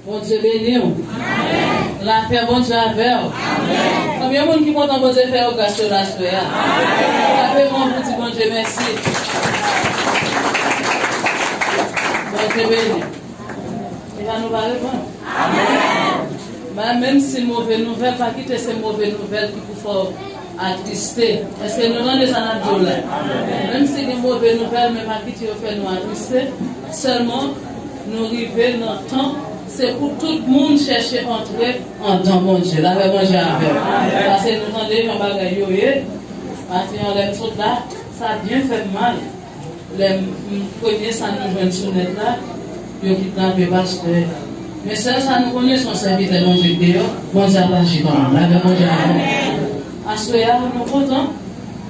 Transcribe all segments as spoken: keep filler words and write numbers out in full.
Bondye beni w. Lapè Bondye avè w. Konbyen moun ki kontan Bondye fè yo gras yo aswè a? Frape men w pou di Bondye mèsi. Bondye beni w. E pa nou pa reponn? Ba, menm si move nouvèl, pa kite se move nouvèl ki pou fè w atriste. Èske nou tande sa n ap di w la? Menm si gen move nouvèl, men pa kite yo fè nou atriste. Sèlman, nou rive nan tan, se pou tout moun chèche antre anndan Bondye. Lapè Bondye avè w. Paske nou tande yon bagay yo ye. Maten an, lè m sot la, sa byen fè m mal. Lè m, m, premye sa nou jwenn sou nèt la, yo kidnape pastè a. Men sèl sa nou konnen, se yon sèvitè Bondye k deyò, Bondye ap aji kanmenm. Lapè Bondye avè w. Aswè a, nou kontan,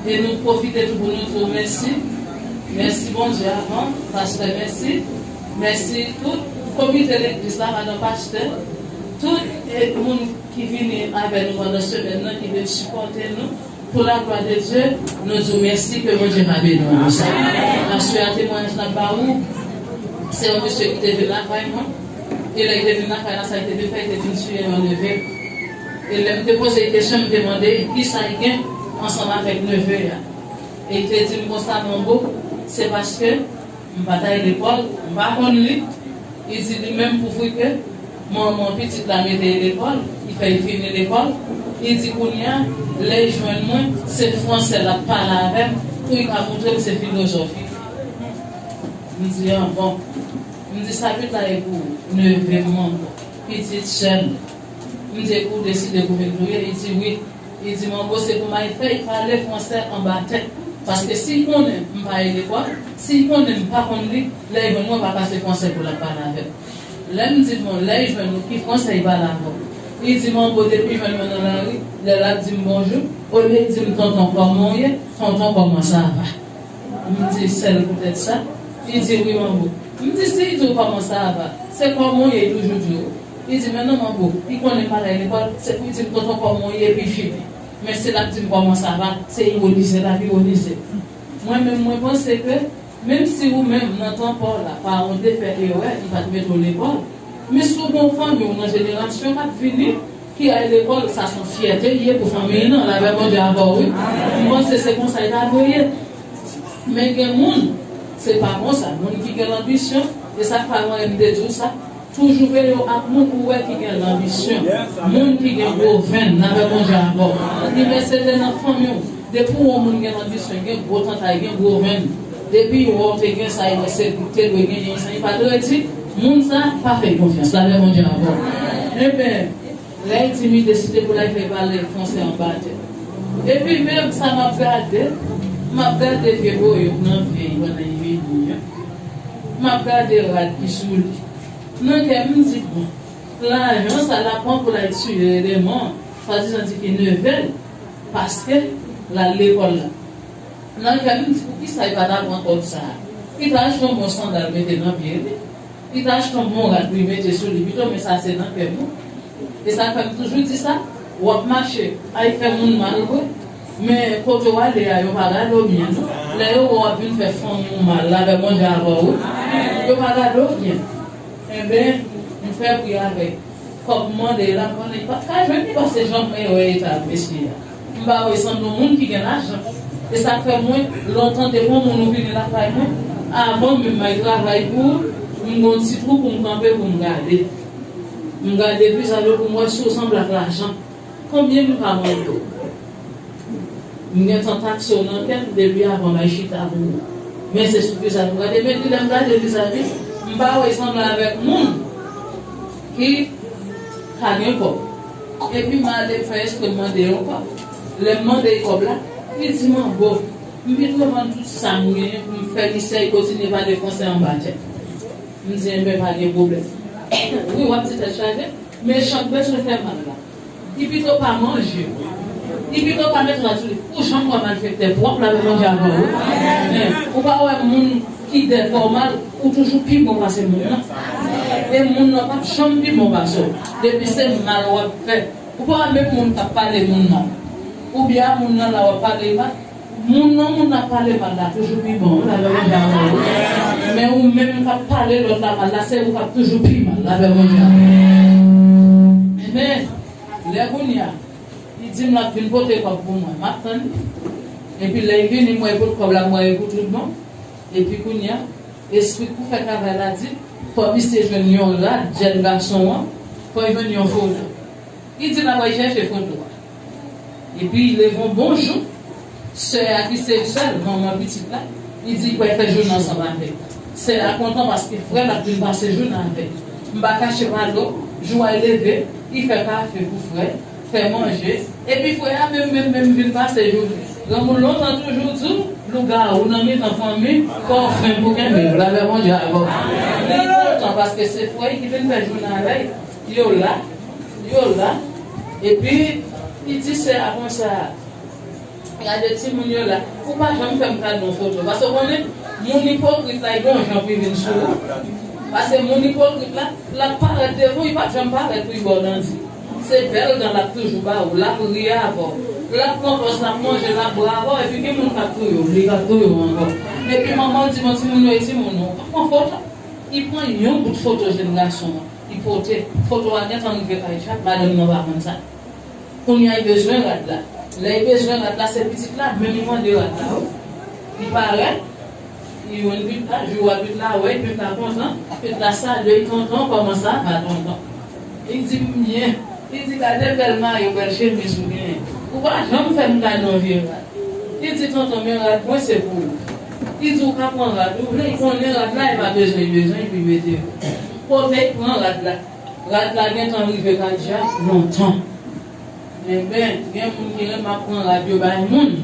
e nou pwofite tou pou nou di w mèsi. Mèsi Bondye avan, pastè, mèsi. Mèsi tout komite legliz la, madan pastè, tout, e, moun ki vini avè nou pandan semèn nan, ki vin sipòte nou. Pou laglwa de Dye, nou di w mèsi ke Bondye va beni w pou sa. Aswè a, temwayaj n ap ba ou, se yon mesye ki te vin lakay mwen. E lè l te vin lakay la, sa l te vin fè, l te vin siye yon neve. E lè m te poze l kesyon, m te mande l kisa l gen ansanm avèk neve a. E l te di m konsa, Manbo, se paske m pa t al lekòl, m pa konn li. Li di li menm pou vre ke manman pitit la mete l lekòl, li fè l fini lekòl. Li di kounye a, lè l jwenn mwen, se fransè l ap pale avè m pou li ka montre m se filozòf li. M di, an bon. M di, sa pita e pou neve m, manman, pitit sè m. M di, e pou w deside pou vin touye? Li di, wi. Li di, Manbo, se pou m al fè l pale fransè anba tè. Paske si l konnen m pa al lekòl, si l konnen m pa konn li, lè l jwenn mwen, pa ka se fransè pou l ap pale avè m. Lè m di l, bon, lè l jwenn ou, ki fransè l pale avè w? Li di, Manbo, depi l jwenn mwen nan lari, lè l ap di m bonjou, olye l di m tonton, kòman w ye? Tonton, comment ça va? M di, sèl poutèt sa? Li di, wi, Manbo. M di, si l di w comment ça va, se kòman w ye, li toujou di w. Li di, men non, Manbo, li konnen m pa t al lekòl, se pou l di m tonton kòman w ye, epi fini. Men si l ap di m comment ça va, se ironize l ap ironize. Mwen menm, mwen panse ke, menm si ou menm, nan tan pa w la, paran w te fè erè, li pa t mete w lekòl, men si w gen yon fanmi w nan jenerasyon k ap vini, ki al lekòl, sa se yon fyète l ye pou fanmi l nan, lapè Bondye avè w, wi. M panse se konsa l ta dwe ye. Men gen moun, se pa konsa. Moun ki gen lanbisyon, e sa k fè mwen te di w sa, toujou veye w ak moun ou wè ki gen lanbisyon. Moun ki gen gwo venn, lapè Bondye avè w. Li mèt se te nan fanmi w. Depi w wè yon moun gen lanbisyon, gen gwo tantay, gen gwo venn, depi l wè w te gen sa, li wè se li te dwe genyen sa, li pa dwe di, moun sa, pa fè l konfyans, lapè Bondye avè w. Enben, lè l di m li deside pou l al fè pale fransè anba tè. Epi menm sa m ap gade, m ap gade vye boyok nan vye pandan l vini an. M ap gade rad ki sou li. Nan kè m, m di, bon, lajan sa l ap pran pou l al tiye eleman, swadizan di ki neve l, paske l al lekòl la. Nan kè m, m di, poukisa li pa ta pran kòb sa a? Li ta achte yon bon sandal mete nan pye li. Li ta achte yon bon rad pou li mete sou li pito, men sa se nan kè m wi. E sa k fè m toujou di sa, w ap mache, al fè moun mal vre, men kote w ale a, yo pa gade w byen non. Lè yo wè w ap vin fè fanmi w mal, lapè Bondye avè w wi. Yo pa gade w byen. Enben, m fè pri avèk kòb m mande l la, m konnen li pa t ka jwenn li, paske jan m wè eta mesye a. M pa wè sanble yon moun ki gen lajan. E sa k fè mwen, lè w tande yon moun ou vini lakay mwen, avan menm m al travay pou ou, m gen yon ti twou pou m kanpe pou m gade. M gade vizaj ou pou m wè si w sanble ak lajan. Konbyen m ka mande w? M gentan takse w nan kè m depi avan m al chita pou ou. Men se sou vizaj ou gade, men pi lè m gade vizaj li, m pa wè l sanble avèk moun ki ka gen kòb. Epi m ale, m fè espre m mande l yon kòb. Lè m mande l kòb la, li di m, "Manbo, m pito vann tout sa m genyen pou m fè misye, li kontinye pale fransè anba tè." M di, "Enben, pa gen pwoblèm." Wi, w ap di tèt chaje, men chan k bezwen fè mal la. Li pito pa manje. Li pito pa mete rad sou li. Ou janm wè malfektè pwòp, lapè Bondye avè w wi. Men, ou pa wè moun ki dèkò w mal, ou toujou pi bon pase moun nan. E moun nan p ap janm pi bon pase w. Depi se mal w ap fè. Ou pa wè menm moun k ap pale moun mal. Oubyen a moun nan la w ap pale mal. Moun nan, moun nan ap pale mal la toujou pi bon wi, lapè Bondye avè w wi. Men ou menm k ap pale lòt la mal la, se ou k ap toujou pi mal. Lapè Bondye avè w. Amen. Lè kounye a, li di m l ap vin pote kòb pou mwen. M ap tann li. Epi lè l vini, m wè l pot kòb la, m wè l pou tout bon. Epi kounye a, espri k pou fè travay la di, fò misye jwenn yon rad, jèn gason an, fò l jwenn yon foto. Li di l ap al chèche foto a. Epi, leve yon bon jou, sè a ki se sèl manman pitit la, li di l pral fè jounen ansanm avè l. Sè a kontan paske frè l ap vin pase jounen avè l. M pa kache pa l, jou a leve, li fè kafe pou frè l, fè manje, epi frè a menm, menm, menm vin pase jounen. Granmoun lontan toujou di w, lougawou nan mitan fanmi, fò w fen pou kenbe l. Lapè Bondye avè w. Li kontan paske se frè l ki vin fè jounen avè l. Yo la, yo la. Epi, li di sè a konsa, gade timoun yo la. Ou pa janm fè m kado yon foto. Paske w konnen, moun ipokrit la, li gen yon jan pou li vin sou ou. Paske moun ipokrit la, l ap parèt devan w, li pa t janm parèt pou li ba w dandi. Se bèl dan l ap toujou ba ou, l ap ri avè w. L ap pran pòz, l ap manje, l ap bwè avè w, epi gen moun k ap touye w, li k ap touye w ankò. Epi manman l di, bon, timoun yo, e timoun ou, pa pran foto. Li pran yon bout foto jèn gason an. Li pote. Foto a gentan rive kay Chak, madanm nan pa konn sa. Kounye a, li bezwen rad la. Lè li bezwen rad la, se pitit la menm li mande rad la, wi. Li parèt, li jwenn pitit la, jou a pitit la wè, pitit la kontan, pitit la salye l, tonton, kòman sa va, tonton? Li di, m byen. Li di, gade bèl mayo, bèl chemiz ou genyen. Ou pa janm fè m kado yon vye rad. Li di, tonton, men rad mwen se pou ou. Li di, ou ka pran rad ou vle, li konnen rad la, li pa bezwen, li bezwen, epi mete yo. Kote li pran rad la? Rad la gentan rive Kadja lontan. Enben, gen moun ki renmen ap pran rad yo bay moun.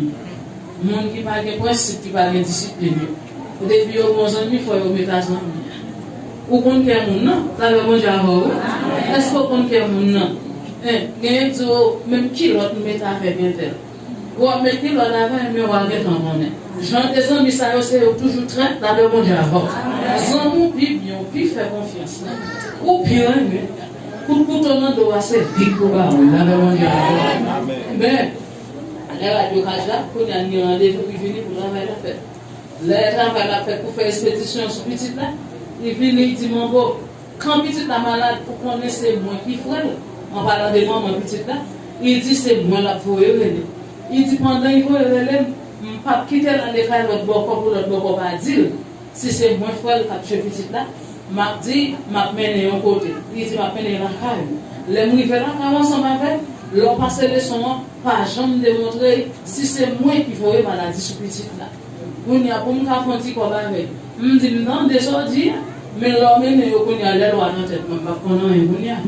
Moun ki pa gen prensip, ki pa gen disiplin yo. Depi yo bon zanmi, fò yo met a zanmi. Ou konn kè moun nan, lapè Bondye avè w, wi. Èske w konn kè moun nan? Hein, genyen k di w, menm kilòt m mete avèk entèl. W ap met kilòt avè l, men w a gentan konnen. Jan de zanmi sa yo, se yo toujou trèt, lapè Bondye avè w. Zanmi w pi byen, w pi fè konfyans la, ou pi renmen, kout kouto nan do a, se bik pou ba w, lapè Bondye avè w. Men, lè rad yo Kadja, kounye a n gen randevou pou vini pou travay la fèt. Lè travay la fèt pou fè espedisyon sou pitit la, li vini, li di, manbo, kan pitit la malad, ou konnen se mwen ki frè l, an palan de manman pitit la, li di se mwen l ap voye rele. Li di pandan li voye rele m, m p ap kite l ale kay lòt bòkò pou lòt bòkò pa di l si se mwen frè l k ap tchwe pitit la, m ap di m ap mennen yon kote. Li di m ap mennen lakay ou. Lè m rive lakay ou ansanm avè l, lè w pase leson an, pa janm demontre l si se mwen ki voye maladi sou pitit la. Kounye a, pou m ka fè yon ti kòb avè l, m di m tande sa w di a, men lè w mennen yo kounye a, lè lwa nan tèt mwen, m p ap konn anyen kounye a.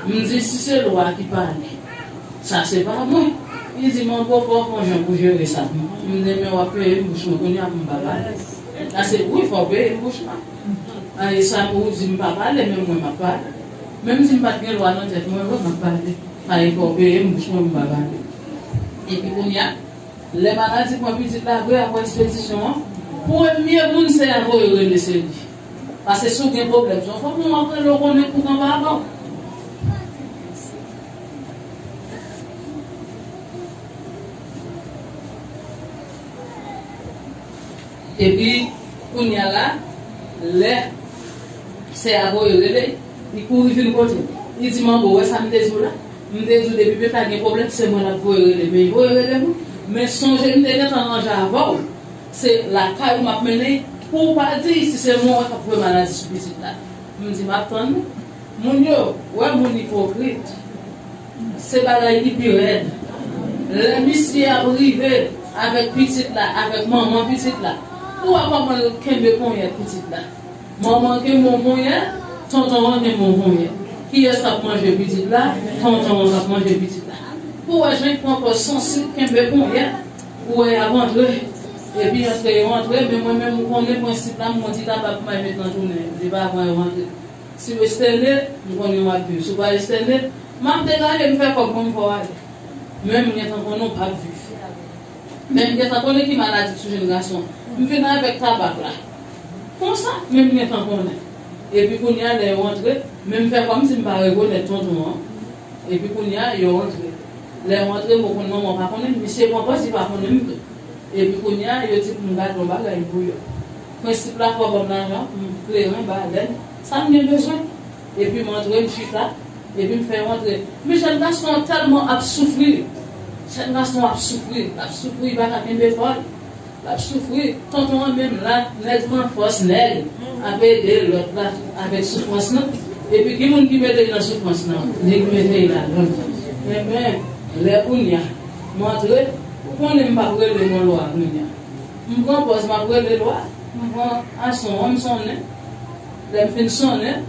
M di si se lwa ki pale, sa se pa mwen. Li di m ankò fò w fè yon jan pou jere sa pou mwen. M di men w ap peye m bouch mwen kounye a pou m pa pale. Sa se wi, fò w peye m bouch mwen. A, e sa pou w di m pa pale, men mwen m ap pale. Menm si m pa t gen lwa nan tèt mwen vre, m ap pale. A, e fò w peye m bouch mwen pou m pa pale. Epi kounye a, lè maladi pran pitit la vre apre espedisyon an, premye moun sè a voye rele se li. Paske si w gen pwoblèm, se yon fanmi w ap rele, w konnen pou kanpe avè w. Epi, kounye a la, lè sè a voye rele, li kouri vin kote m. Li di m, manbo, w wè sa m te di w la? M te di w depi pitit la gen pwoblèm, se mwen l ap voye rele. Men li voye rele m wi. Men sonje m te gentan ranje avè w. Se lakay ou m ap mennen l pou w pa di si se mwen wè k ap voye maladi sou pitit la. M di m ap tann ou. Moun yo, wè moun ipokrit. Se bagay ki pi rèd. Lè misye ap rive avèk pitit la, avèk manman pitit la, ou wè kòman l kenbe ponyèt pitit la. Manman kenbe yon ponyèt, tonton an kenbe yon ponyèt. Kiyès k ap manje pitit la? Tonton an k ap manje pitit la. Ou wè jan l pran pòz sansib, kenbe ponyèt, ou wè y ap antre. Epi antre yo antre, men mwen menm ou konnen prensip la, m gon ti tabak m bay met nan tounen yo, li pa pran yo antre. Si w estène, m konnen w ap viv. Si w pa estène, m ap degaje m fè kòb mwen m fè w ale. Men m gentan konnen w p ap viv. Men m gentan konnen ki maladi k sou jèn gason an. M vin avèk tabak la. Konsa, men m gentan konnen. Epi kounye a, lè yo antre, men m fè kòmsi m pa rekonèt tonton an. Epi kounye a, yo antre. Lè yo antre, m konn manman pa konnen m, misye pran pòz li pa konnen m tou. Epi kounye a, yo di pou m gade yon bagay pou yo. Prensip la fò ban m lajan, m kleren, balèn, sa m gen bezwen. Epi m antre, m chita, epi m fè yo antre. Men jèn gason an tèlman ap soufri. Jèn gason an ap soufri, l ap soufri, li pa ka kenbe kò l. L ap soufri. Tonton an menm la, nèg pran fòs nèg, ap ede lòt la avèk soufrans lan. Epi ki moun ki mete l nan soufrans lan? Li ki mete l ladan l. Enben, lè kounye a, m antre, ou konnen m p ap rele non lwa kounye a. M pran pòz, m ap rele lwa. M pran ason an, m sonnen. Lè m fin sonnen,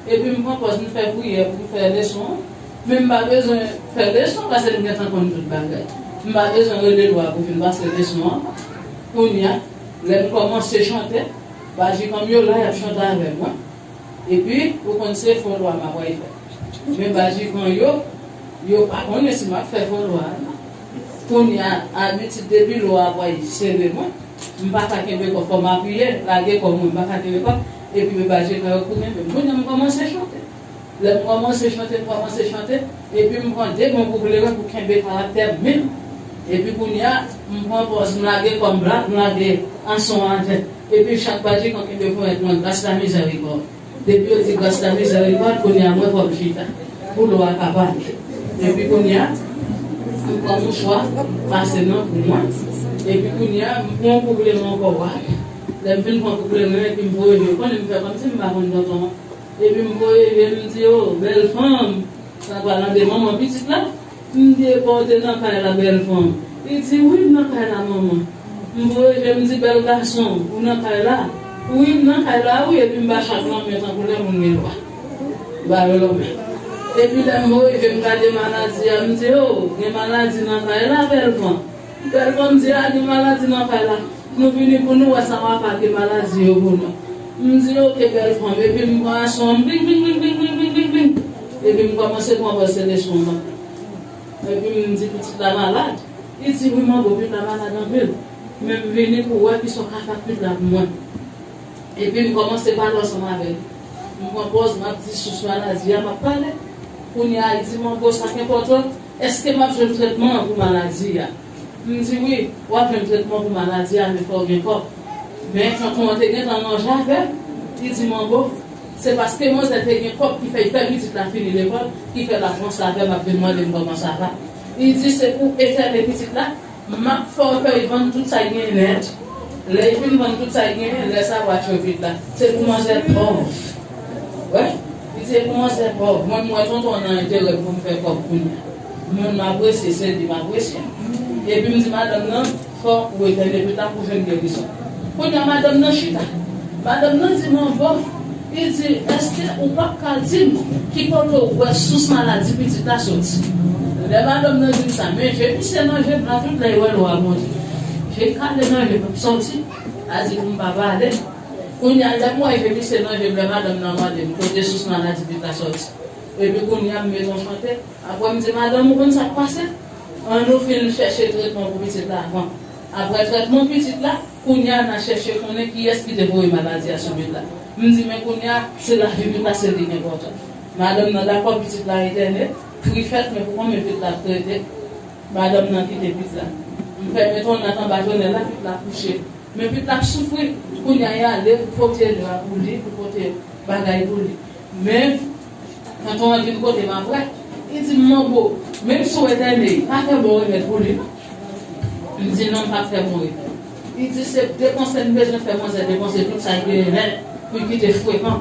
epi m pran pòz, m fè priyè pou m fè leson an. Men m pa bezwen fè leson, paske m gentan konn tout bagay. M pa bezwen rele lwa pou vin pase leson an. Kounye a, lè m kòmanse chante, bajikan m yo la, y ap chante avè mwen. Epi, ou konn se fon lwa m ap pral fè. Men bajikan yo, yo pa konnen si m ap fè fon lwa a non. Kounye a, abitid depi lwa a pral sere mwen, m pa ka kenbe kò, fò m apiye, lage kò mwen, m pa ka kenbe kò, epi men bajikan yo kouri menm. Kounye a, m kòmanse chante. Lè m kòmanse chante, m kòmanse chante, epi m pran de bon kou kleren pou kenbe karaktè m menm. Epi kounye a, m pran pòz, m lage kò m la, m lage ason an atè. Epi chak bajikan kenbe ponyèt mwen, gras la mizèrikòd. Depi yo di gras la mizèrikòd, kounye a mwen fò m chita. Pou lwa a ka pale. Epi kounye a, m pran mouchwa, pase nan kou mwen. Epi kounye a, m pran kou kleren ankò, wap. Lè m fin pran kou kleren, epi m voye je, konnen m fè kòmsi m pa konn tonton an. Epi m voye je, m di, "O, bèl fanm." Sa palan de manman pitit la. M di, "Epa w te nan kay la, bèl fanm?" Li di, "Wi, m nan kay la, manman." M voye je, m di, "Bèl gason, ou nan kay la?" "Wi, m nan kay la, wi." Epi m ba chak lanmen tankou lè moun gen lwa. M ba yo lanmen. Epi lè m voye je, m gade maladi a, m di, "O, gen maladi nan kay la, bèl fanm." Bèl fanm di, "A, gen maladi nan kay la. Nou vini pou nou wè sa w ap ake maladi yo pou nou." M di, "Oke, bèl fanm." Epi m pran ason an, bling, bling, bling. Epi m kòmanse pran pòz se leson an. Epi m di, "Pitit la malad." Li di, "Wi, manbo, pitit la malad anpil. Men m vini pou wè kisa w ka fè ak pitit la pou mwen." Epi m kòmanse pale ansanm avè l. M pran pòz, m ap di sous maladi a, m ap pale. Kounye a, li di, "Manbo, sa k enpòtan, èske m ap jwenn tretman an pou maladi a?" M di, "Wi, w ap jwenn tretman pou maladi a, men fò w gen kòb." Men tonton an te gentan ranje avè m. Li di, "Manbo, se paske manzè te gen kòb ki fè l fè pitit la fini lekòl, ki fè l ap ranse avè m, ap vin mande m kòman sa va." Li di, "Se pou etène pitit la, m ap fè w fè l vann tout sa l genyen nèt. Lè l fin vann tout sa l genyen, lè sa w a tchwe pitit la. Se pou manzè pòv." Wè, li di, "Se pou manzè pòv. Mwen, m wè tonton an nan enterè pou m fè kòb kounye a. Moun m apresye, se li m apresye." Epi m di madanm nan, "Fò ou etène pitit la pou jwenn gerizon." Kounye a, madanm nan chita. Madanm nan di, "Manbo," li di, "èske ou p ap ka di m ki kote w wè sous maladi pitit la soti?" Lè madanm nan di m sa, men je misye nan je m la, tout lè l wè lwa monte. Je kale nan je m, m ap sòti. A di pou m pa pale. Kounye a, lè m wè je misye nan je m, lè madanm nan mande m kote sous maladi pitit la sòti. Epi kounye a, m met yon chante. Apre m di, "Madanm, ou konn sa k pase? Ann nou fin chèche tretman pou pitit la avan. Apre tretman pitit la, kounye a n a chèche konnen kiyès ki te voye maladi a sou pitit la." M di, "Men kounye a, se lavi pitit la, se li ki enpòtan." Madanm nan dakò, pitit la etène, kri fèt, men pou konbyen pitit la ap trete, madanm nan kite pitit la. M fè met yon nat anba tonèl la, pitit la kouche. Men pitit la ap soufri. Kounye a, y ale pou pote dra pou li, pou pote bagay pou li. Men, tonton an vin kote m apre. Li di m, "Manbo, menm si w etène, pa fè bon remèd pou li, non." M di, "Non, m p ap fè bon remèd." Li di, "Se depanse n bezwen fè manzè depanse tout sa l genyen nèt pou l kite frekan."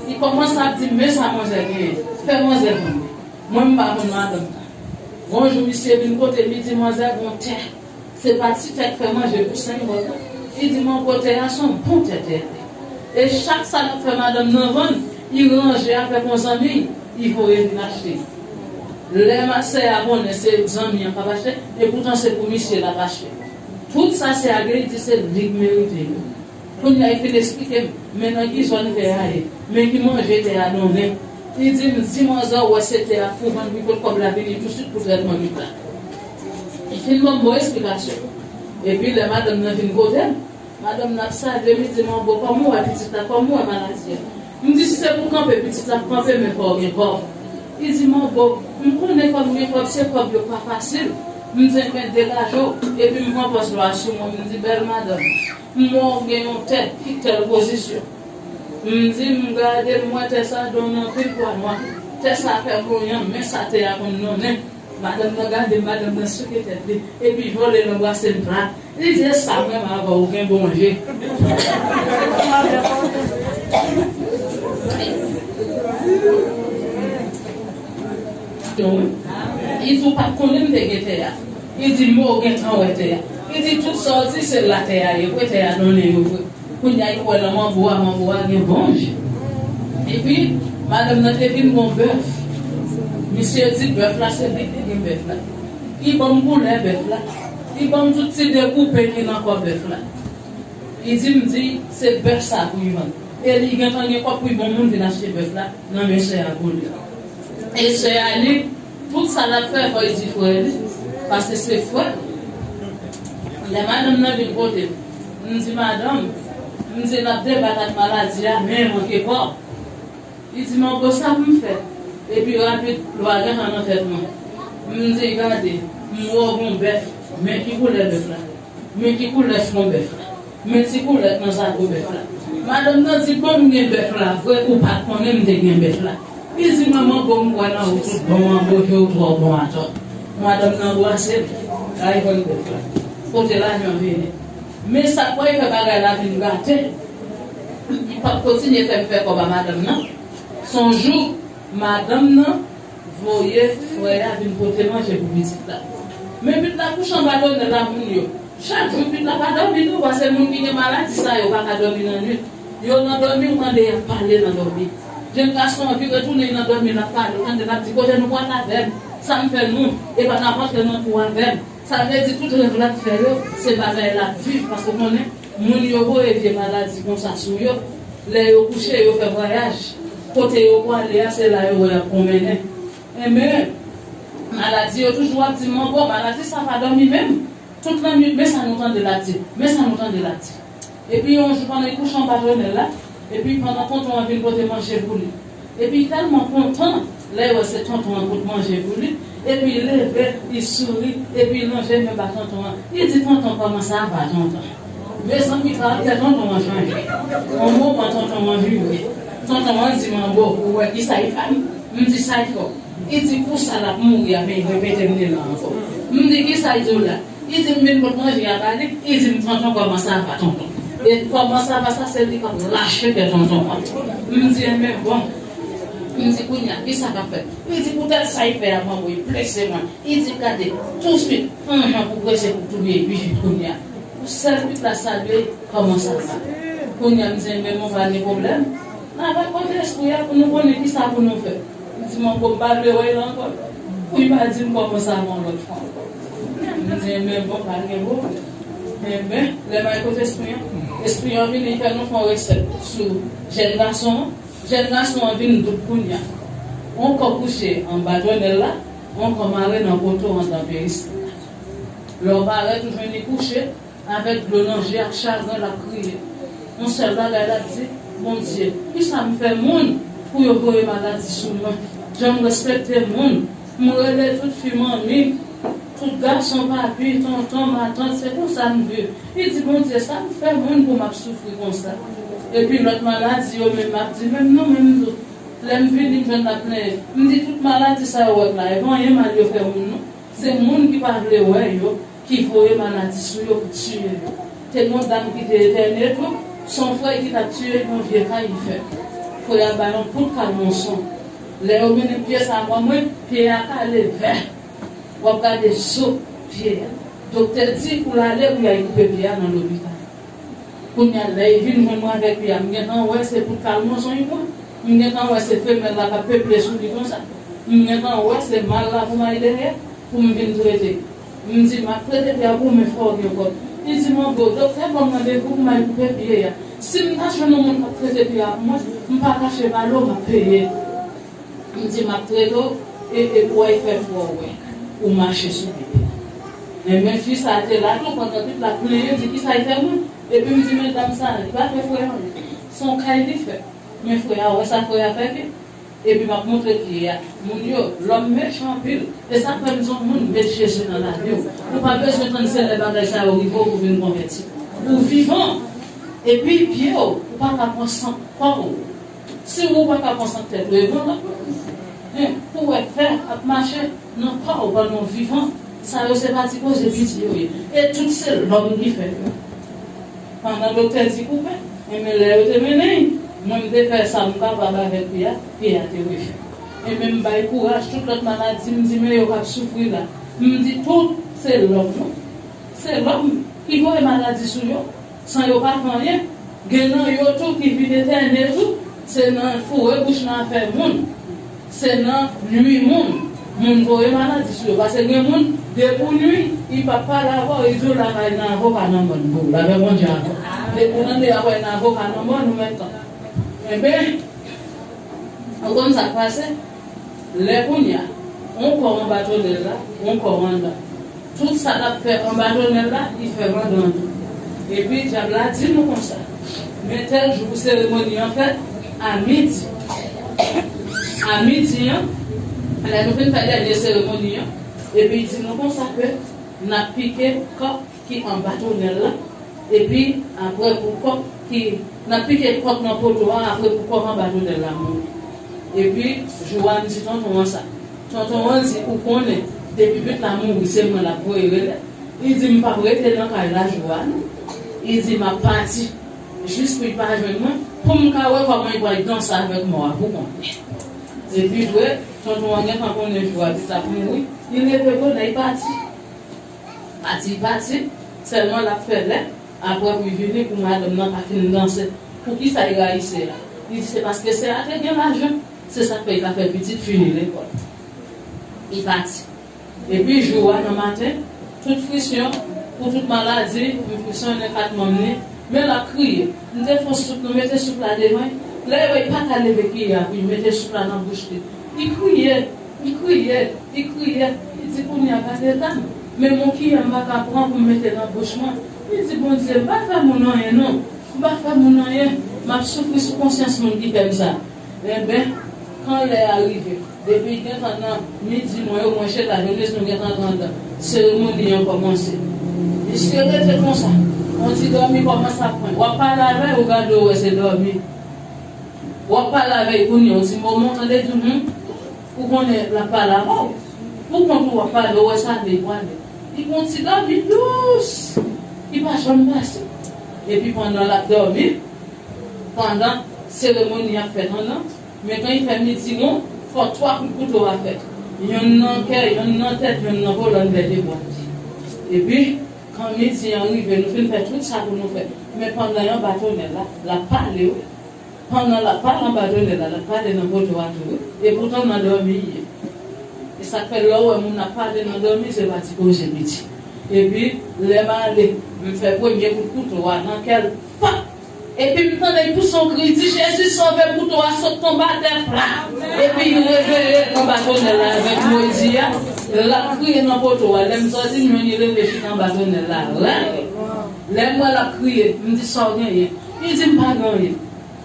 Li kòmanse ap di m, "Men sa manzè genyen, fè manzè vann li." Mwen, m pa konn madanm nan. Yon jou, misye vin kote m, li di, "Manzè, gon tè." Se pa ti tè k fè manje pou senk mòn, non. Li di, "Manbo, tè a se yon bon tè, tè a." E chak sa l ap fè madanm nan vann, li ranje avèk yon zanmi, li voye vin achte. Lè ma sè a konnen se zanmi an k ap achte, epoutan se pou misye l ap achte. Tout sa sè a gen, li di se li k merite yo. Kounye a, li fin esplike m, men nan ki zòn tè a ye, men ki manje tè a donnen. Li di m, "Di manzè w wè se tè a pou vann, pi kot kòb la vini tousuit pou trètman pitit la." Li fin ban m bon esplikasyon. Epi lè madanm nan vin kote m, madanm nan ap salye m, li di, "Manbo, kòman w wè pitit la? Kòman w wè maladi a?" M di, "Si se pou kanpe, pitit la ap kanpe, men fò w gen kòb." Li di, "Manbo, m konnen fò m gen kòb, se kòb yo k pa fasil." M di, "Enben, degaje w." Epi m pran pòz lwa sou mwen, m di, "Bèl madanm, m wè w gen yon tè ki tèl pozisyon." M di, "M gade, m wè tè sa donnen anpil pwa nwa. Tè sa fè bouyon, men sa tè a konn donnen." Madanm nan gade m, madanm nan souke tèt li, epi vole l anbrase m plat. Li di, "E sa m renmen avè w, ou gen bon je." Li di, "Ou pa t konnen m te gen tè a." Li di, "Men w gentan wè tè a." Li di, "Tout sa w di, se la tè a ye vre, tè a donnen yo vre." Kounye a, li wè nan manbo a, manbo a gen bon je. Epi, madanm nan te vin gon bèf. Misye di, "Bèf la, se li ki gen bèf la." Li ban m koulè bèf la. Li ban m tout ti dekoupe ki nan kò bèf la. Li di m di, "Se bèf sa pou li vann." E li gentan gen kòb pou li ban moun vin achte bèf la nan men sè a pou li. E sè a li, tout sa l ap fè, fò li di frè li, paske se frè l. Lè madanm nan vin kote m, m di, "Madanm," m di, "n ap debat ak maladi a, men manke kòb." Li di, "Manbo, sa pou m fè?" Epi rapid, lwa gentan nan tèt mwen. M di, "Gade, m wè w gon bèf, men ki koulè bèf la?" Men ki koulè fwon bèf la? Men ti koulè k nan zago bèf la? Madanm nan di, "Bon, m gen bèf la vre, ou pa t konnen m te gen bèf la." Li di, "Manman, bon, m kwè nan ou tout bon, manbo, ke w twò bon atò." Madanm nan anbrase l, l al vann bèf la. Kote lajan vini? Men sa k pral fè bagay la vin gate, li p ap kontinye fè m fè kòb a madanm nan. Se yon jou, madanm nan voye frè a vin pote manje pou pitit la. Men pitit la kouche anba tonèl la, moun yo. Chak jou pitit la pa dòmi tou, paske moun ki gen maladi sa yo pa ka dòmi nan nwit. Yo nan dòmi, ou tande y ap pale nan dòmi. Jenn gason an vire tounen, li nan dòmi, l ap pale, ou tande l ap di, "Kote nou pral avè m? Sa m fè nou? Epa n ap antre nan kou avè m." Sa vle di tout rèv l ap fè yo, se bagay l ap viv, paske ou konnen moun yo voye vye maladi konsa sou yo. Lè yo kouche, yo fè vwayaj. Kote yo pwale a, se la yo wè y ap pwonmennen. Enben, maladi yo toujou ap di, "Manbo, maladi sa pa dòmi menm." Tout lannwit, men sa nou tande l ap di, men sa nou tande l ap di. Epi yon jou, pandan li kouche anba tonèl la, epi pandan tonton an vin pote manje pou li. Epi li tèlman kontan, lè l wè se tonton an k pot manje pou li, epi li leve, li souri, epi li lonje men ba tonton an. Li di, "Tonton, kòman sa va, tonton?" Mezanmi, karaktè tonton an chanje. Yon moman, tonton an vire. Tonton an di, "Manbo, ou wè kisa l fè m?" M di, "Sa l fè w?" Li di, "Kou sa l ap mouri a, men li repete m li la ankò." M di, "Kisa l di w la?" Li di, "M vin pot manje a ba li." Li di m, "Tonton, kòman sa va, tonton?" E kòman sa va sa, se li k ap lache kè tonton an. M di, "Enben, bon." M di, "Kounye a, kisa k ap fèt?" Li di, "Poutèt sa l fè a, manbo, li blese mwen." Li di, "Gade, touswit, yon jan pou prese pou touye pi vit kounye a." Pou sèl pitit la salye, "Kòman sa va?" Kounye a, m di, "Enben, bon, pa gen pwoblèm. N a va kote espri a pou nou konnen kisa pou nou fè." M di, "Manbo, m pa vle wè l ankò." Pou li pa di m kòman sa va yon lòt fwa ankò. M di, "Enben, bon, pa gen pwoblèm." Enben, lè m al kote espri an, espri an vini, li fè nou fè yon resèt sou jèn gason an. Jèn gason an vin doub kounye a. Yon kò kouche anba tonèl la, yon kò mare nan poto anndan peristil la. Lè w parèt, ou jwenn li kouche, avèk dlo nan je ak chagren, l ap kriye. Yon sèl bagay l ap di, "Bondye, kisa m fè moun pou yo voye maladi sou mwen? Jan m respekte moun, m rele tout fi manmi, tout gason papi, tonton, matant, se konsa m viv." Li di, "Bondye, sa m fè moun pou m ap soufri konsa?" Epi lòt maladi yo menm ap di, "Menm nou menm tou." Lè m vini, m jwenn l ap plenyen. M di, "Tout maladi sa yo w wè la, e pa anyen mal yo fè moun non. Se moun ki pa vle wè yo ki voye maladi sou yo pou tiye yo." Te gen yon dam ki te etène tou, se yon frè ki t ap tiye l, yon vye kay li fè. Frè a bay yon kout kalmonson. Lè yo mennen pye sa a ban mwen, pye a kale vè. W ap gade zo pye a. Doktè di pou l ale pou y al koupe pye a nan lopital. Kounye a, lè li vin jwenn mwen avèk pye a, m gentan wè se poud kalmonson li pran. M gentan wè se femèl la k ap peple sou li konsa. M gentan wè se mal la pou m al dèyè pou m vin trete. M di, "M ap trete pye a pou ou, men fò w gen kòb." Li di, "Manbo, doktè ban m randevou pou m al koupe pye a. Si m ta jwenn yon moun k ap trete pye a pou mwen, m pa kache pale w, m ap peye." M di, "M ap trete w, e, e pou w al fè fò w wè, ou mache sou pye." Enben, fi sa a te la tou, pandan tout la plenyen, di, "Kisa l fè mwen?" Epi m di, "Men dam sa a, li pa fè frè a anyen. Se yon kay li fè. Men frè a, ou wè sa frè a fè ke?" Epi m ap montre pye a. Moun yo, lòm mechan anpil. E sa k fè m di w, moun, met Jezi nan lavi w. Ou pa bezwen tann se lè bagay sa yo rive w pou w vin konvèti. Ou vivan. Epi pye w, ou pa ka pran sant kò w. Si ou pa ka pran sant tèt ou, e bon lòt moun. Hen, pou w wè fè ap mache nan kò w pandan w vivan. Sa yo se pa ti koze piti yo ye. E tout se lòm ki fè yo. Pandan doktè di koupe, enben lè yo te mennen l, mwen m te fè sa m kapab avèk pye a, pye a te refè. Enben m bay kouraj tout lòt maladi, m di men yo k ap soufri la. M di tout se lòm non. Se lòm ki voye maladi sou yo, san yo pa fè anyen. Gen nan yo tou ki vin etène tou, se nan foure bouch nan afè moun. Se nan nwi moun. Moun voye maladi sou yo. Paske gen moun, depi w nwi, li p ap pale avè w, li di w lakay nan avoka nan mòn pou ou. Lapè Bondye avè w. Depi w nan de apre nan avoka nan mòn, ou mèt tan. Enben, ou konn sa k pase? Lè kounye a, yon kò anba tonèl la, yon kò anndan. Tout sa l ap fè anba tonèl la, li fè l anndan tou. Epi dyab la di nou konsa, men tèl jou pou seremoni an fèt, a midi. A midi an, lè nou fin fè dènye seremoni an, epi l di nou konsa ke n ap pike kòk ki anba tonèl la, epi apre pou kòk ki, n ap pike kòk nan poto a, apre pou kòk anba tonèl la mouri. Epi jou a m di tonton an sa. Tonton an di, ou konnen, depi pitit la mouri, se mwen l ap voye rele. Li di, m p ap rete nan kay la jou a non. Li di, m ap pati. Jis pou li pa jwenn mwen, pou m ka wè kòman li pral danse avèk mò a pou konnen. Epi vre, tonton an gentan konnen jou a pitit la ap mouri. Li leve bonè, li pati. Pati, pati, sèlman l ap fè lè, apre pou l vini pou madanm nan ka fin danse. Poukisa l rayi sè a? Li di se paske sè a te gen lajan, se sa k fè l ka fè pitit fini lekòl. Li pati. Epi jou a nan maten, tout frisyon, pou tout maladi, m frisyonnen kat manm li, men l ap kriye. M te fè yon soup, nou mete soup la devan l. Lè yo wè l pa ka leve kiyè a pou l mete soup la nan bouch li. Li kriye, li kriye, li kriye. Li di, kounye a pa gen tan. Men yon kiyè m pa ka pran pou m mete nan bouch mwen. Li di, Bondye, m pa fè moun anyen non. M pa fè moun anyen. M ap soufri sou konsyans moun ki fè m sa. Enben, kan lè a rive, depi gentan nan midi mwen yo, mwen chita, jounen nou gentan anndan. Seremoni an kòmanse. Misye rete konsa. On ti dòmi kòmanse ap pran. W ap pale avè l, ou gade w wè se dòmi. W ap pale avè l kounye a, on ti moman, tande di, hmm, ou konnen l ap pale avè w. Pou kont ou w ap pale, ou wè sa li pwale. Li gon ti dòmi dous. Li pa janm pase. Epi pandan l ap dòmi, pandan seremoni ap fèt anndan, men kan li fè midi won, fò twa kout kouto a fèt. Yonn nan kè, yonn nan tèt, yonn nan kolòn, lè de bwa. Epi, kan midi an rive, nou fin fè tout sa pou nou fè. Men pandan y anba tonèl la, l ap pale, wi. Pandan l ap pale anba tonèl la, l ap pale nan poto a tou, wi. Epoutan nan dòmi l ye. E sa k fè lè w wè moun ap pale nan dòmi, se pa ti koze piti. Epi, lè m ale, m fè premye kout kouto a nan kè l, pap! Epi m tande l pouse yon kri, di, Jezi sove m, kouto a sot tonbe atè, pla! Epi l reveye anba tonèl la avèk mo l di a, l ap kriye nan poto a. Lè m sòti, m jwenn li leve chita anba tonèl la, rèd. Lè m wè l ap kriye, m di, sa w genyen? Li di, m pa gen anyen.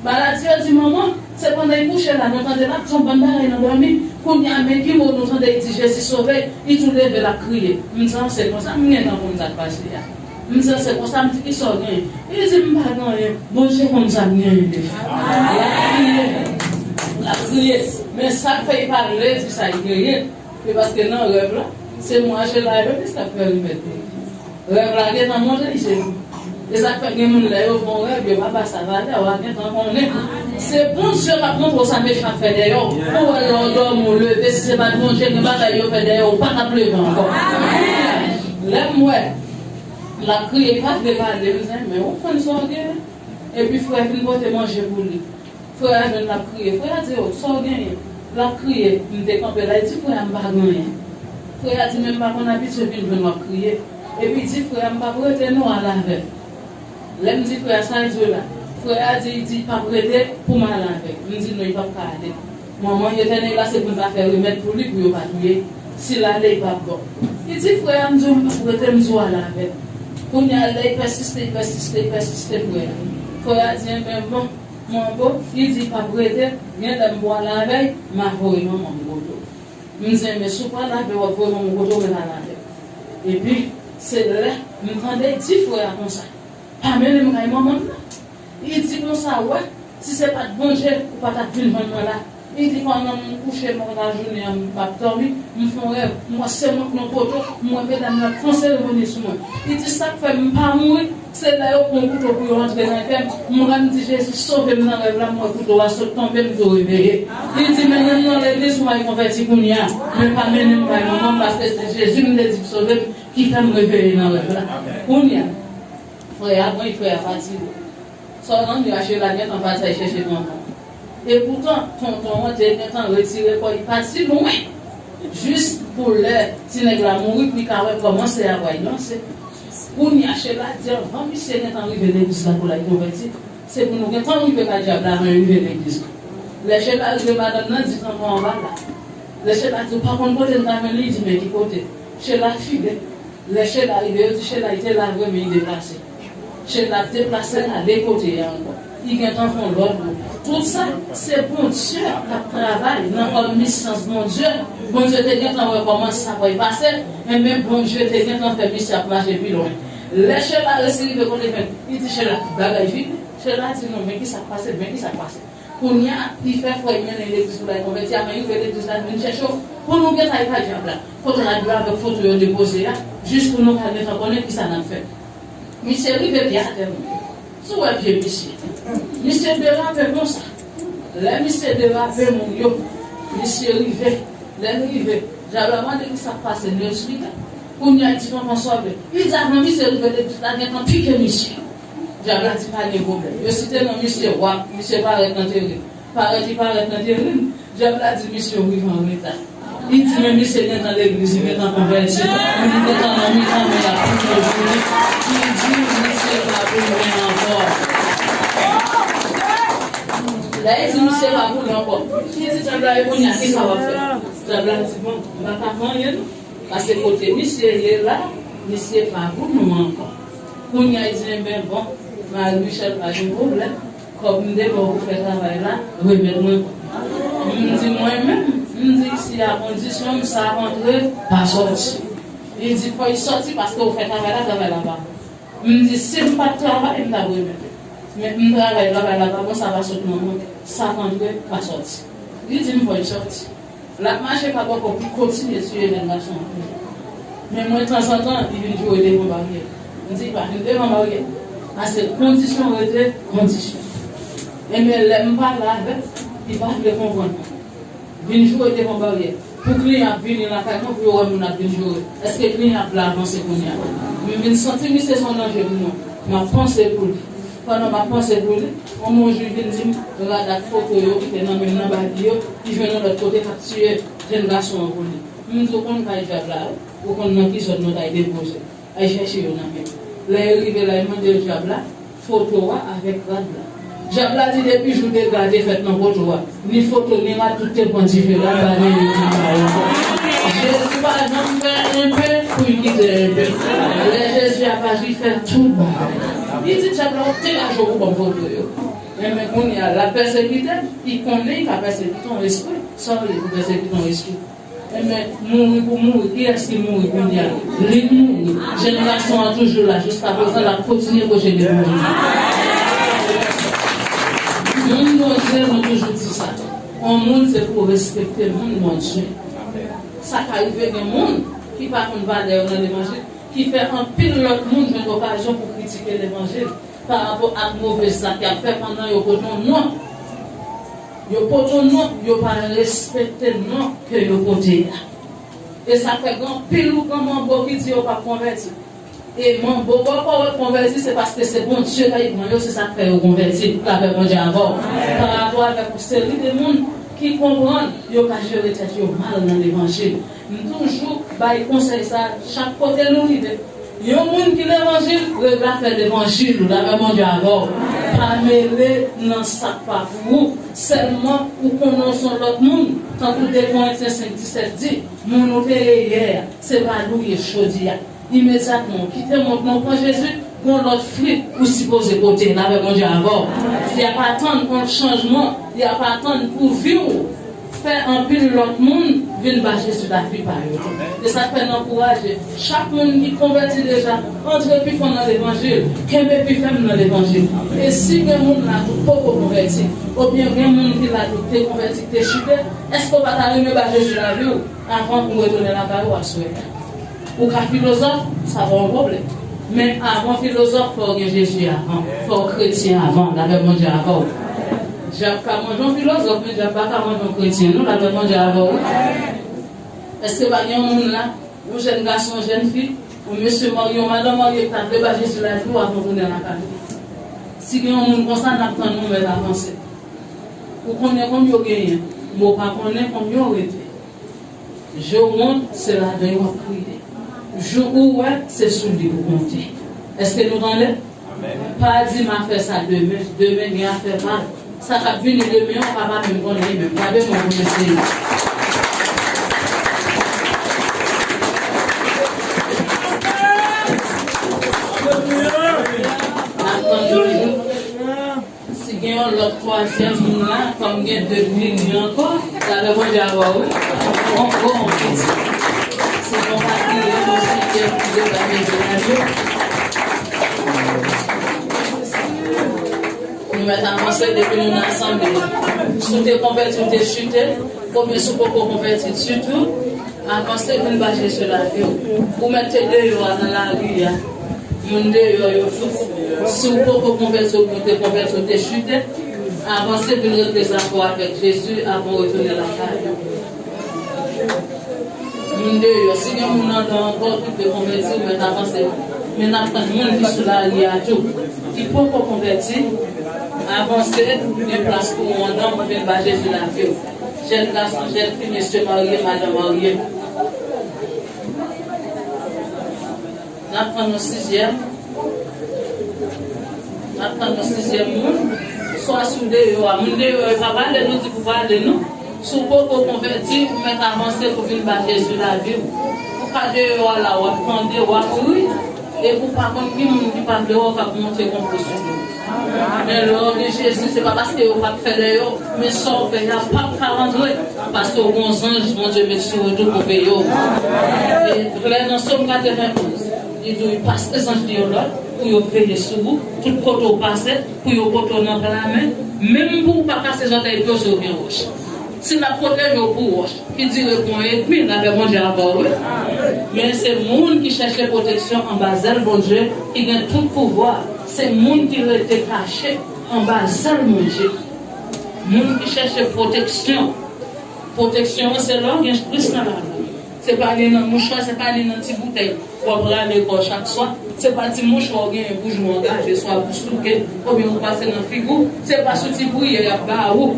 Maladi yo di manman, se pandan l kouche la, nou tande l ap di yon bann bagay nan dòmi. Kounye a, men ki mo nou tande l di Jezi sove, li tou leve l ap kriye. M di an se konsa, m gentan konn sa k pase a. M di an se konsa, m di kisa w genyen? Li di m pa gen anyen, Bondye konn sa m genyen deja. L ap kriye, l ap kriye. Men sa k fè l pa vle di sa l genyen, se paske nan rèv la, se mwache la yo ki sa k fè remèd pou li. Rèv la gentan monte, li se. E sa k fè gen moun lè yo fè yon rèv, yo pa ba sa valè, w a gentan konnen. Se Bondye k ap montre w sa mechan ap fè dèyè w. Pou w wè lè w dòmi, w leve, si se pa t Bondye, gen bagay yo fè dèyè w, ou pa t ap leve ankò. Lè m wè l ap kriye, l pa vle pale, m di, men ou konn sa w gen. Epi frè vin pote manje pou li. Frè a jwenn l ap kriye. Frè a di, o, sa w genyen? L ap kriye. M te kanpe la, li di, frè a, m pa gen anyen. Frè a di, men m pa konn abitye vin jwenn w ap kriye. Epi di, frè a, m p ap rete non, al avè l. Lè m di frè a, sa l di w la? Frè a di, li di, l p ap rete pou m al avè l. M di, non, li p ap ka ale. Manman l etène la, se pou l ta fè remèd pou li, pou yo pa touye l. Si l ale, li p ap bon. Li di, frè a, m di w, m p ap rete, m di w al avè l. Kounye a, lè l pèsiste, l pèsiste, l pèsiste, frè a. Frè a di, enben, bon. Manbo, li di l p ap rete, gen lè m pral avè l, m a voye manman m kote w. M di, men si w pral avè l, w ap voye manman w kote w, mwen pa avè l. Epi, se lè m tande l di frè a konsa, pa mennen m kay manman m nan. Li di konsa, wè, si se pa t Bondye, ou pa t ap vin jwenn mwen la. Li di pandan m kouche, m lajounen an, m ap dòmi, m fè yon rèv, m wè se mwen k nan poto, m wè medam yo ap fonse reveni sou mwen. Li di sa k fè m pa mouri, se lè yo pran kouto pou yo antre nan kè m, m wè m di Jezi sove m nan rèv la, m wè kouto a sot tonbe, m tou reveye. Li di mennen m nan legliz pou m al konvèti kounye a, men pa mennen m kay manman m, paske se Jezi m te di k sove m, ki fè m reveye nan rèv la. Kounye a, frè a pran, frè a pati. Sa w nan rache la gentan pati al chèche tonton. Epoutan, tonton an te gentan retire kò l pati lwen. Jis pou lè ti nèg la mouri, pou li ka wè kòman sè a pral ranse. Kounye a, Chela di anvan misye gentan rive legliz la pou l al konvèti, se pou nou gentan rive kay dyab la anvan yo rive legliz la. Lè Chela rive, madanm nan di tonton an pa la. Lè Chela di, ou pa konn kote n ta jwenn li, li di, men ki kote? Chela file. Lè Chela rive, yo di Chela, li te la vre, men li deplase. Chela deplase l ale kote a ankò. Li gentan fè yon lòt wout. Tout sa, se Bondye k ap travay nan òmisans Bondye. Bondye te gentan wè kòman sa pral pase, enben Bondye te gentan fè misye ap mache pi lwen. Lè Chela resi rive kote fenk, li di Chela, tout bagay fini. Chela di non, men ki sa k pase, men ki sa k pase. Kounye a, li fè frè l mennen legliz pou l al konvèti, avan l rive legliz la, nou vin chèche w, pou nou gentan al kay dyab la. Kote n ap viv avèk foto yo depoze a, jis pou nou ka gentan konnen kisa n ap fè. Misye rive pye atè moun yo. Si w wè pye misye, misye derape konsa. Lè misye derape moun yo, misye rive. Lè l rive, dyab la mande kisa k pase, nou eksplike. Kounye a, li di tonton sa w vle. Li di avan misye rive legliz la gentan pike misye. Dyab la di pa gen pwoblèm. Yo site non misye, wap, misye parèt nan teren. Parèt li parèt nan teren, dyab la di misye ou rive an reta. Li di men misye gentan legliz, li gentan konvèti, li gentan nan mitan men l ap pike jou li. Li di misye pa pou mwen ankò. Lè li di misye pa pou li ankò, li di dyab la e kounye a kisa w ap fè? Dyab la di bon, m pa ka fè anyen non. Paske kote misye ye la, misye pa pou nou ankò. Kounye a li di enben bon, Marie Michel pa gen pwoblèm. Kòb m te ba w pou fè travay la, remèt mwen. M di mwen menm, m di isi a kondisyon m sa rantre, pa sòti. Li di fò l sòti paske ou fè travay la, travay la pa bon. M di si m pa t travay, m t ap remèt ou. Men m travay, travay la pa bon, sa pa sot nan mwen, sa rantre, pa sòti. Li di m fò l sòti. L ap mache pa bò kò pou kontinye tiye jèn gason an. Men mwen tanzantan, li vin joure devan baryè. M di pa vin devan baryè. Paske kondisyon rete kondisyon. Enben lè m pale avè l, li pa vle konprann. Vin joure devan baryè. Pou kliyan ap vini lakay mwen, pou yo wè moun ap vin joure. Èske kliyan ap vle avanse kounye a? M vin santi misye se yon danje pou mwen. M ap panse pou li. Pandan m ap panse pou li, yon moun jou vin di m rad ak foto yo ki te nan men m nan bagi yo, li jwenn yon lòt kote k ap tiye jèn gason an pou li. M di w konn kay dyab la wi, ou konn nan ki zòn nou t al depoze. Al chèche yo nan men. Lè yo rive la, yo mande yo dyab la foto a avèk rad la. Dyab la di depi jou dega te fèt nan poto a, ni foto ni rad tout te pran dife la, pa gen youn ki pa yo ankò. Jezi pa janm fè enpe pou l kite enpe. Lè Jezi ap aji, fè tout bagay. Li di dyab la w ap degaje w pou ban m foto yo. Enben kounye a l ap pèsekite m, li konnen li ka pèsekite yon espri. Sa w vle pou pèsekite yon espri? Enben, mouri pou mouri, kiyès ki mouri kounye a? Li k mouri. Jèn gason an toujou la, jiskaprezan l ap kontinye preche levanjil. Moun Bondye, nou toujou di sa. Yon moun se pou respekte moun Bondye. Sa ka rive gen moun ki pa konn valè yo nan levanjil, ki fè anpil lòt moun jwenn okazyon pou kritike levanjil. Pa rapò ak move zak y ap fè pandan yo pote yon non. Yo pote yon non, yo pa respekte non ke yo pote a. E sa fè gen anpil ou gen manbo ki di yo p ap konvèti. E manbo bòkò yo konvèti, se paske se Bondye k al pran yo, se sa k fè yo konvèti. Lapè Bondye avè w. Pa rapò avèk yon seri de moun ki konprann yo ka jere tèt yo mal nan levanjil. M toujou bay konsèy sa a chak kote nou rive. Yon moun ki levanjil, regle afè levanjil ou, lapè Bondye avè w. Pa mele nan sa k pa pou ou. Sèlman ou konnen w se yon lòt moun. Tankou de Korentyen senk disèt di, moun ou te ye yè a, se pa li w ye jodi a. Imedyatman w kite mond lan, w pran Jezi, Gon lòt fwi ou sipoze pote, lapè Bondye avè w. Y ap atann yon chanjman, y ap atann pou vi w fè anpil lòt moun vin ba Jezi lavi pa yo tou. Se sa k fè n ankouraje chak moun ki konvèti deja, antre pi fon nan levanjil, kenbe pi fèm nan levanjil. E si gen moun la ki poko konvèti, oubyen gen moun ki la ki te konvèti, ki te chite, èske w pa ta renmen ba Jezi lavi w avan ou retounen lakay ou aswè? Ou ka filozòf, sa pa yon pwoblèm. Men avan filozòf, fò w gen Jezi avan. Fò w kretyen avan. Lapè Bondye avè w. Dyab ka manje yon filozòf, men dyab pa ka manje yon kretyen, non, lapè Bondye avè w. Èske pa gen yon moun la, yon jèn gason, yon jèn fi, yon mesye marye, yon madanm marye, ki ta vle ba Jezi lavi w avan w tounen lakay ou? Si gen yon moun konsa, n ap tann nou mèt avanse. Ou konnen kòm yo genyen, men w pa konnen kòm yo rete. Je w wont, se ladan yo w ap kriye. Jou ou wè, se sou li pou konte. Èske nou tande? Pa di, "M a fè sa demen." Demen gen afè pa l. Sa k ap vini demen an, ou pa, pa menm konnen li menm. Gade mwen pou mesye yo. N ap tann nou. Si gen yon lòt twazyèm moun la, kòm gen de kliyan ankò, lapè Bondye avè w, wi. On gwo, on piti. Se bon pa kliyan, nou sitye pou de bagay de radyo. Nou mèt avanse depi nou nan asanble. Si w te konvèti, w te chite, oubyen si w poko konvèti ditou, avanse vin ba Jezi lavi w. Ou mèt te deyò a nan lari a. Moun deyò yo tou. Si w poko konvèti oubyen w te konvèti, w te chite, avanse vin regle zafè w avèk Jezi avan w retounen lakay ou. Moun deyò, si gen moun anndan ankò ki vle konvèti, w mèt avanse. Men n ap tann moun ki sou lari a tou, ki poko konvèti, avanse, gen plas pou ou anndan pou vin ba Jezi lavi w. Jèn gason, jèn fi, mesye marye, madanm marye. N ap pran yon sizyèm. N ap pran yon sizyèm moun. Swa sou deyò a. Moun deyò yo pa pale, nou di pou pale, non. Si w poko konvèti, ou mèt avanse pou vin ba Jezi lavi w. Ou ka deyò a la, w ap tande, w ap ri. Epi w pa konn ki moun ki pa deyò k ap monte konplo sou ou. Men lè w gen Jezi, se pa paske yo p ap fè lè yo, men sa w fè a p ap ka rantre, paske w gen yon zanj Bondye met sou ou tou pou veye w. E klè nan Sòm katrevennouz, li di w li pase zanj li yo lòd pou yo veye sou ou, tout kote w pase, pou yo pote w nan pla men, menm pou w pa kase zòtèy pye w si w gen wòch. Si l ap pwoteje w pou wòch ki dire pou yon edmi, lapè Bondye avè w, wi. Men se moun ki chèche pwoteksyon anba zèl Bondye, ki gen tout pouvwa, se moun ki rete kache anba zèl Bondye. Moun ki chèche pwoteksyon. Pwoteksyon an se lè w gen Kris nan lavi w. Se pa li nan mouchwa, se pa li nan ti boutèy w ap rale kò w chak swa. Se pa ti mouchwa w genyen pou jou w angaje, swa pou souke, oubyen pou pase nan figi w. Se pa sou ti priyè y ap ba ou.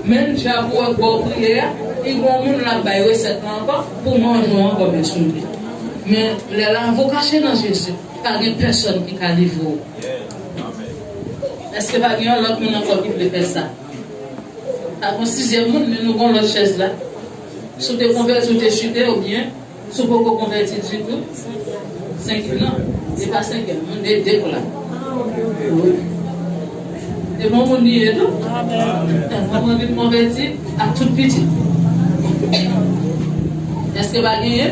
Menm dyab ou wè k ba w priyè a, li gon moun l ap bay resèt la ankò pou manje w ankò, men sou li. Men lè lavi w kache nan Jezi, pa gen pèsòn ki ka livre w. Èske pa gen yon lòt moun ankò ki vle fè sa? Ak yon sizyèm moun, men nou gon lòt chèz la. Si w te konvèti, w te chite, oubyen si w poko konvèti ditou, senk, non, se pa senkyèm, moun de, de pou la. Wi. E bon moun li ye tou. Mwen, mwen vin konvèti ak tout pitit. Èske pa genyen?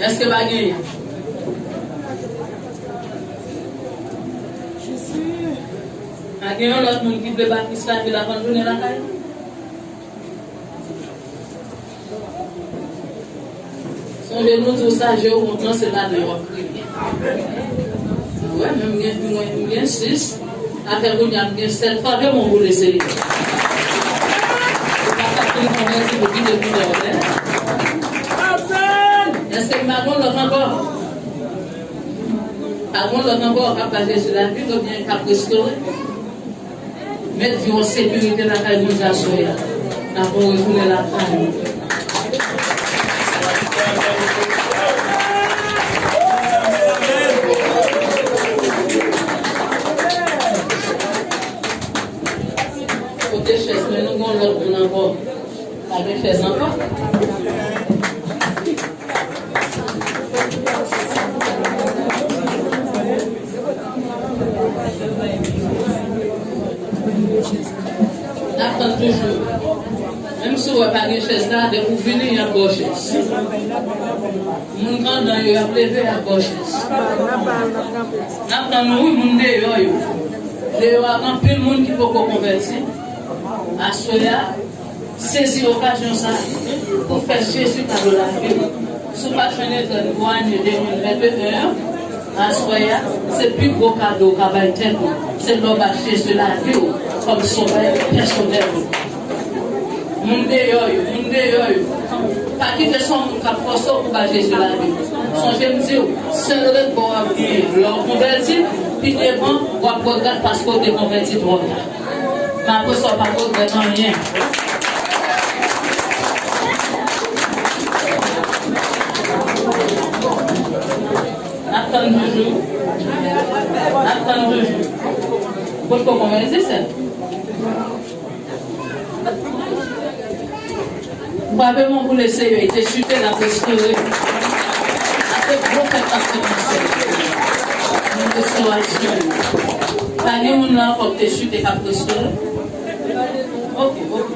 Èske pa genyen? Pa gen yon lòt moun ki vle ba Kris lavi l avan l tounen lakay li? Sonje nou di w sa, je w wont lan, se ladan yo w ap kriye. Ou wè, menm gen, mwen, m gen sis, apre kounye a m gen sèt, fò de moun boule seri. Ou pa ka fin konvèti pou kite koulè w, hein? Èske m pa gen lòt ankò? Pa gen lòt ankò k ap ba Jezi lavi l oubyen k ap restore. Met vi w an sekirite lakay Bondye aswè a. N ap retounen lakay nou. Kote chèz mwen, nou gen yon lòt moun ankò. Pa gen chèz ankò. N ap tann toujou. Menm si w wè pa gen chèz la, depi w vini, y ap ba w chèz. Moun k anndan yo, y ap leve, y ap ba w chèz. N ap tann nou, wi, moun deyò yo. Deyò a, gen anpil moun ki poko konvèti. Aswè a, sezi okazyon sa a pou fè Jezi kado lavi w. Si w pa t jwenn etrèn pou ane de mil venteyen an, aswè a, se pi gwo kado w ka bay tèt ou. Se lè w ba Jezi lavi w kòm sovè pèsonèl ou. Moun deyò yo, moun deyò yo. Pa kite se yon moun k ap fòse w pou ba Jezi lavi w. Sonje m di w, sèl ret bò w ap genyen lè w konvèti, pi devan, w ap regrèt paske w te konvèti twò ta. Men apre sa, w pa regrèt anyen. N ap tann toujou. N ap tann toujou. Potko konvèti, sè. Frape men w pou Leseyè, li te chite, l ap restore. Sa se gwo fèt k ap fèt nan syèl. Yon restorasyon. Pa gen moun la ankò ki te chite k ap restore? Oke, oke.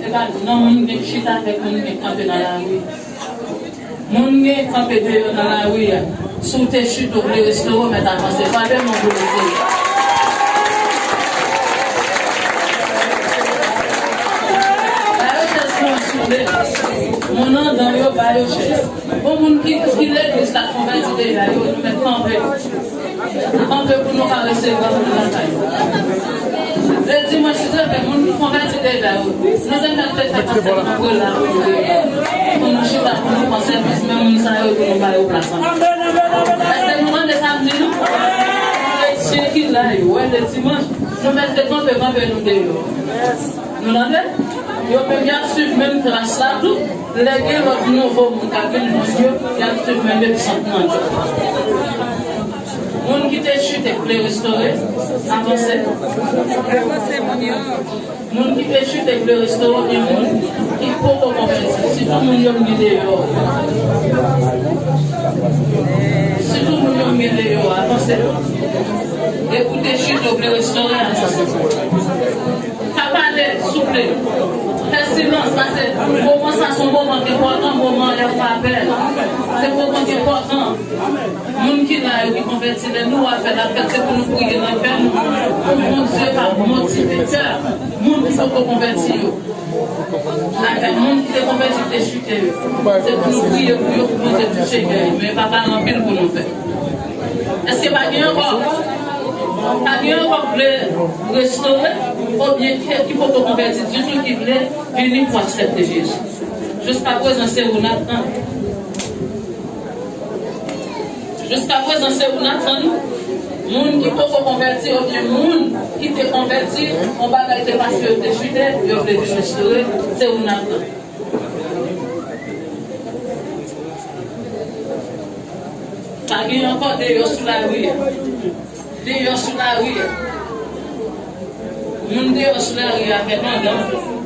E pa nan moun gen k chita avèk moun gen k kanpe nan lari. Moun gen kanpe deyò nan lari a. Si w te chute, w vle restore, w mèt avanse. Frape men w pou Leseyè. Ba yo chèz pou mwen, souple. Moun anndan yo, ba yo chèz. Bon, moun ki, ki legliz la konvèti deja yo, nou mèt kanpe. Kanpe pou nou ka resevwa moun lakay nou. Se dimanch, silvouplè, moun ki konvèti deja yo. Nou te mèt fè fèt ansanm pou la pou nou chita pou nou pran sèvis, men moun sa yo pou nou ba yo plas ansanm. Èske nou tande sa m di nou? Kretyen ki la yo, wè, le dimanch, nou mèt kanpe, kanpe nou deyò. Nou tande? Yo menm y ap swiv menm tras la tou. Lè gen lòt nouvo moun k ap vin jwenn yo, y ap swiv menm egzanp nan yo. Moun ki te chite k vle restore, avanse. Moun ki te chite k vle restore, oubyen moun ki poko konvèti, sitou moun yo m gen deyò. Sitou moun yo m gen deyò, avanse. E pou te chite, w vle restore, avanse. Pa pale, souple. Fè silans, paske moman sa se yon moman ki enpòtan, moman y ap fè apèl. Se moman ki enpòtan. Moun ki la yo ki konvèti, lè nou wè apèl ap fèt, se pou nou priye nan kè nou, pou Bondye ka motive kè moun ki poko konvèti yo. Avèk moun ki te konvèti, ki te chite yo. Se pou nou priye pou yo, pou Bondye touche kè yo. Men pa pale anpil pou nou fè. Èske pa gen ankò? Pa gen ankò k vle restore, oubyen ki, ki poko konvèti ditou, ki vle vini pou aksepte Jezi? Jiskaprezan, se ou n ap tann. Jiskaprezan, se ou n ap tann. Moun ki poko konvèti, oubyen moun ki te konvèti, yon bagay te pase yo, te chite, yo vle vin restore, se ou n ap tann. Pa gen ankò deyò sou lari a. Deyò sou lari a. Moun deyò sou lari a avèk anndan.